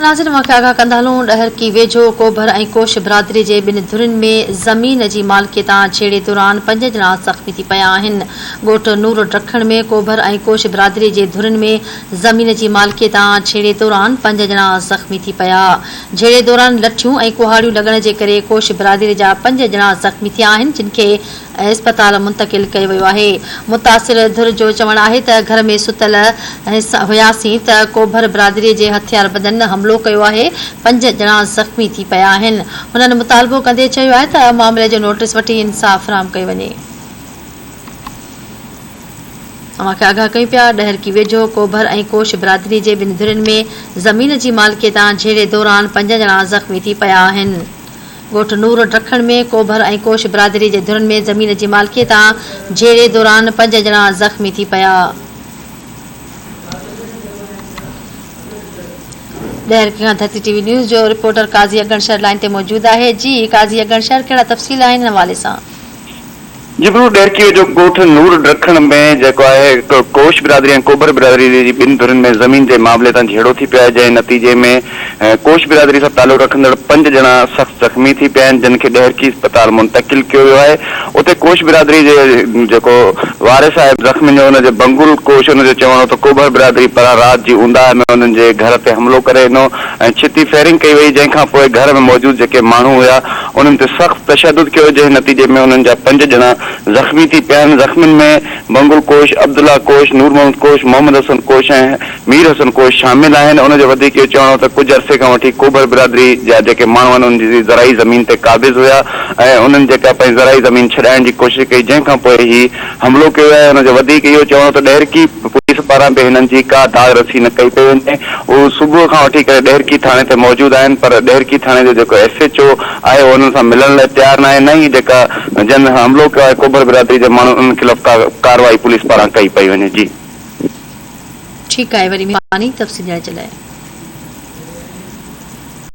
ناظرين اوهان کي آگاهه ڪندا هلون ڏهرڪي ويجهو ڪوڀر ۽ ڪوش برادري جي ٻن ڌرين ۾ زمين جي مالڪي تان جهيڙي دوران پنج ڄڻا زخمي ٿي پيا آهن ڳوٺ نور ڊکڻ ۾ ڪوڀر ۽ ڪوش برادري جي ڌرين ۾ زمين جي مالڪي تان جهيڙي دوران پنج ڄڻا زخمي ٿي پيا جهيڙي دوران لٺيون ۽ ڪهاڙيون لڳڻ جي ڪري ڪوش برادري جا پنج ڄڻا زخمي ٿيا آهن جن کي اسپتال منتقل ڪيو ويو آهي. متاثر ڌر جو چوڻ آهي ته گهر ۾ ستل هياسين ته ڪوڀر برادري جي هٿياربندن حملو ڪيو آهي، پنج ڄڻا زخمي ٿي پيا آهن. هنن مطالبو ڪندي چيو آهي ته معاملي جو نوٽيس وٺي انصاف فراهم ڪيو وڃي. اوهان کي آگاهه ڪيون پيا ڏهرڪي ويجهو ڪوڀر ۽ ڪوش برادري جي ٻن ڌرين ۾ زمين جي مالڪي تان جهيڙي دوران پنج ڄڻا زخمي ٿي پيا آهن. ڳوٺ نور ڊکڻ ۾ ڪوڀر ۽ ڪوش برادري جي ڌرين ۾ زمين جي مالڪي تان جهيڙي دوران پنج ڄڻا زخمي ٿي پيا. ڏهرڪي کان ڌرتي ٽي وي نيوز جو رپورٽر قاضي اڳڻ شهر لائين تي موجود آهي جي قاضي اڳڻ شهر ڪهڙا تفصيل آهن ان حوالي سان. جبرو ڏهرڪيء جو ڳوٺ نور ڊکڻ ۾ جيڪو آهي ڪوش برادري ۽ ڪوڀر برادري جي ٻن ڌرين ۾ زمين جي معاملي تان جهيڙو ٿي پيو آهي جنهن نتيجي ۾ ڪوش برادري سان تعلق رکندڙ پنج ڄڻا سخت زخمي ٿي پيا آهن جن کي ڏهرڪي اسپتال منتقل ڪيو ويو آهي اتي ڪوش برادري جي جيڪو وارث آهي زخمين جو ان جي بنگل ڪوش ان جو چوڻ هو ته ڪوڀر برادري پاران رات جي اونداهه ۾ انهن جي گهر تي حملو ڪري ڏنو ۽ ڇتي فائرنگ ڪئي وئي جنهن کان پوء گهر ۾ موجود جيڪي ماڻهو هيا انهن تي سخت تشدد ڪيو جنهن نتيجي ۾ انهن جا پنج ڄڻا زخمي ٿي پيا آهن، زخمين ۾ بنگل ڪوش، عبدالله ڪوش، نور محمد ڪوش، محمد حسن ڪوش ۽ مير حسن ڪوش شامل آهن، ان جو وڌيڪ اهو چوڻ هو ته ڪجهه عرصي کان وٺي ڪوڀر برادري جا جيڪي ماڻهو آهن انهن جي زرعي زمين تي قابض هيا ۽ انهن جيڪا پنهنجي زرعي زمين ڇڏائڻ جي ڪوشش ڪئي جنهن کان پوء هي حملو ڪيو ويو آهي، ان جو وڌيڪ اهو چوڻ هو ته ڏهرڪي پوليس پاران به هنن جي ڪا داد رسي نه ڪئي پئي وڃي. هو صبح کان وٺي ڪري ڏهرڪي ٿاڻي تي موجود آهن پر ڏهرڪي ٿاڻي جو جيڪو ايس ايڇ او آهي اهو انهن سان ملڻ لاء تيار ناهي نه ئي جيڪا جن حملو ڪيو آهي ڪوڀر برادري جي ماڻهن انهن خلاف ڪا ڪارروائي پوليس پاران ڪئي پئي وڃي جي. ٺيڪ آهي وڏي مهرباني تفصيل ڏيڻ جي لاء.